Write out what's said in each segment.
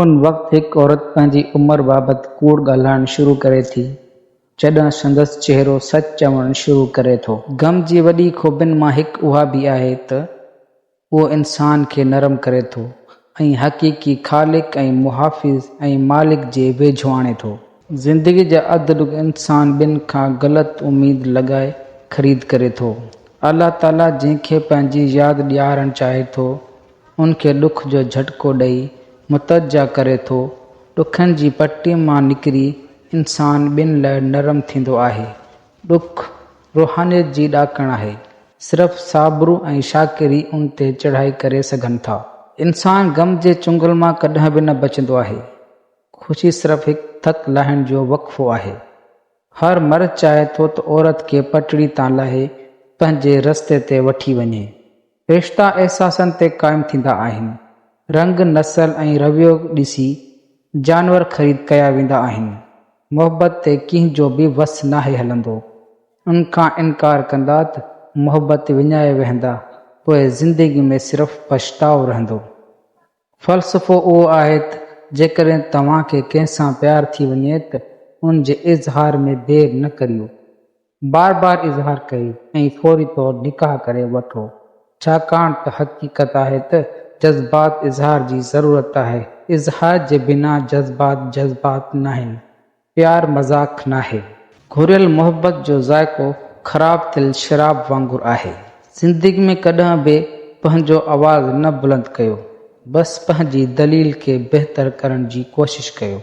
ان وقت هڪ عورت پنهنجي عمر بابت ڪوڙ ڳالهائڻ شروع ڪري ٿي، جڏهن سندس چهرو سچ چوڻ شروع ڪري ٿو. غم جي وڏي خوبين مان هڪ اها به آهي ته اهو انسان کي نرم ڪري ٿو ۽ حقيقي خالق ۽ محافظ ۽ مالڪ جي ويجهو آڻي ٿو. زندگي جا اڌ ڏک انسان ٻين کان غلط اميد لڳائي خريد ڪري ٿو. الله تعاليٰ جنهن کي پنهنجي ياد ڏيارڻ چاهي ٿو، ان کي ڏک جو جهٽڪو ڏئي متوجه ڪري ٿو. ڏکن جي پٽي مان نڪري انسان ٻين لاء نرم ٿيندو آهي. ڏک روحانيت جي ڏاڪڻ آهي. صرف صابرو ۽ شاڪر ئي ان تي چڙهائي ڪري سگهن ٿا. انسان غم جي چنگل مان ڪڏهن به نه بچندو آهي. خوشي صرف هڪ ٿڪ لاهڻ جو وقفو آهي. هر مرد چاهي ٿو ته عورت کي پٽڙي تان لاهي پنهنجي رستي تي وٺي وڃي. رشتا احساسن تي قائم ٿيندا آهن. رنگ، نسل ۽ رويو ڏسي جانور خريد ڪيا ويندا آهن. محبت تي ڪنهن جو به وس ناهي هلندو. ان کان انڪار ڪندا ته محبت وڃائي ويهندا، پوء زندگي ۾ صرف پڇتاء رهندو. فلسفو اهو آهي ته جيڪڏهن توهان کي ڪنهن سان پيار ٿي وڃي ته ان جي اظهار ۾ دير نه ڪريو. بار بار اظهار ڪريو ۽ فوري طور نڪاح ڪري وٺو. ڇاڪاڻ ته حقيقت آهي ته جذبات اظهار جي ضرورت آهي. اظهار جي بنا جذبات جذبات ناهن. پيار مذاق ناهي. گهريل محبت جو ذائقو خراب ٿيل شراب وانگر آهي. زندگي ۾ ڪڏهن به پنهنجو آواز نه بلند ڪيو، بس پنهنجي دليل کي بهتر ڪرڻ جي ڪوشش ڪيو.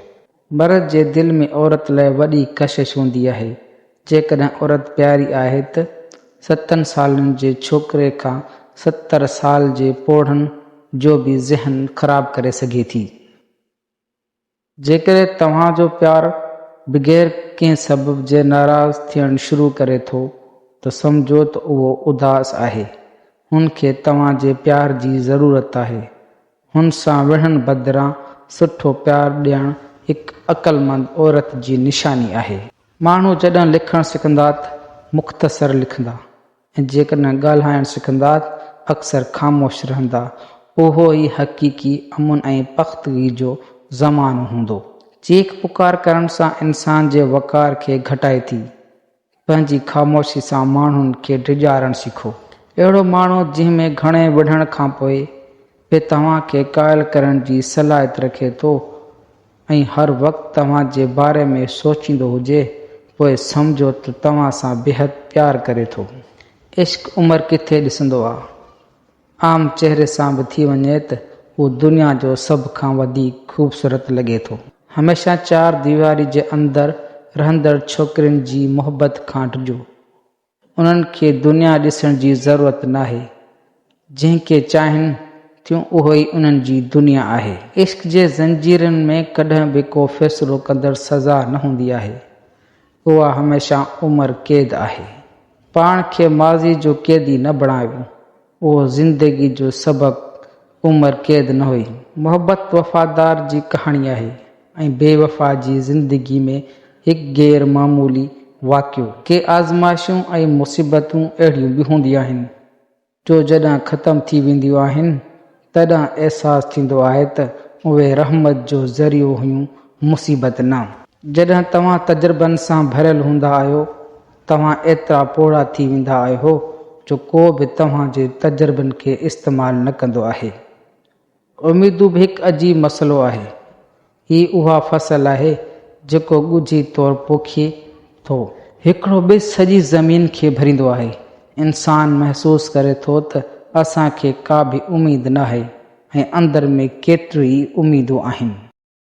مرد جي دل ۾ عورت لاء وڏي ڪشش هوندي آهي. جيڪڏهن عورت پياري آهي ته ستن سالن جي ڇوڪري کان 70 سال جي پوڙهن جو به ذهن خراب ڪري سگهي ٿي. جيڪڏهن توهان جو پيار بغير ڪنهن سبب جي ناراض ٿيڻ شروع ڪري ٿو ته سمجهو ته اهو اداس آهي. هن کي توهان جي پيار جي ضرورت آهي. هن سان وڙهڻ بدران سٺو پيار ڏيڻ هڪ عقلمند عورت جي نشاني آهي. ماڻهو جڏهن لکڻ سکندا ته مختصر لکندا. ۽ جيڪڏهن ڳالهائڻ سکندا ته اڪثر خاموش رهندا. اهو ئي حقيقي امن ۽ پختگي جو زمانو هوندو. چيخ پڪار ڪرڻ سان انسان جي وقار کي گهٽائي ٿي. پنهنجي خاموشي سان ماڻهن کي ڊيڄارڻ سکو. اهڙو ماڻهو جنهن ۾ گهڻي وڙهڻ کانپوء به توهان کي قائل ڪرڻ جي صلاحيت رکي ٿو، ۽ هر وقت توهان جي باري ۾ سوچيندو هجي، پوء سمجهو ته توهان سان بيحد پيار ڪري ٿو. عشق عمر ڪٿي ڏسندو آ. عام چهري سان به ٿي وڃي ته هو دنيا جو سڀ کان وڌيڪ خوبصورت لڳي ٿو. هميشه چار ديواري جي اندر رهندڙ ڇوڪرين جي محبت کان ڊڄو. انهن کي دنيا ڏسڻ جي ضرورت ناهي، جنهن کي چاهين ٿيون اهو ئي انهن جي دنيا آهي. عشق جي زنجيرن ۾ ڪڏهن به ڪو فيصلو ڪندڙ سزا نه هوندي آهي، اها هميشه عمر قيد آهي. پاڻ کي ماضي جو قيدي نه بڻايو، اهو زندگي جو سبق عمر قيد نه هئي. محبت وفادار جي ڪهاڻي آهي ۽ بي وفا جي زندگي ۾ هڪ غير معمولي واقعو. ڪي آزمائشون ۽ مصيبتون اهڙيون به هونديون آهن، جو جڏهن ختم ٿي وينديون آهن، تڏهن احساس ٿيندو آهي ته اهي رحمت جو ذريعو هيون، مصيبت نه. جڏهن توهان تجربن سان ڀريل هوندا آهيو، توهان ايترا پوڙها ٿي ويندا آهيو جو ڪو به توهان جي تجربن کي استعمال نه ڪندو آهي. اميدون به هڪ عجيب مسئلو آهي. هي اها فصل آهي جيڪو ڳجهي طور پوکي ٿو. هڪڙو ٻج سڄي زمين کي ڀريندو آهي. انسان محسوس ڪري ٿو ته اسان کي ڪا به اميد ناهي ۽ اندر ۾ ڪيتريون ئي اميدون آهن.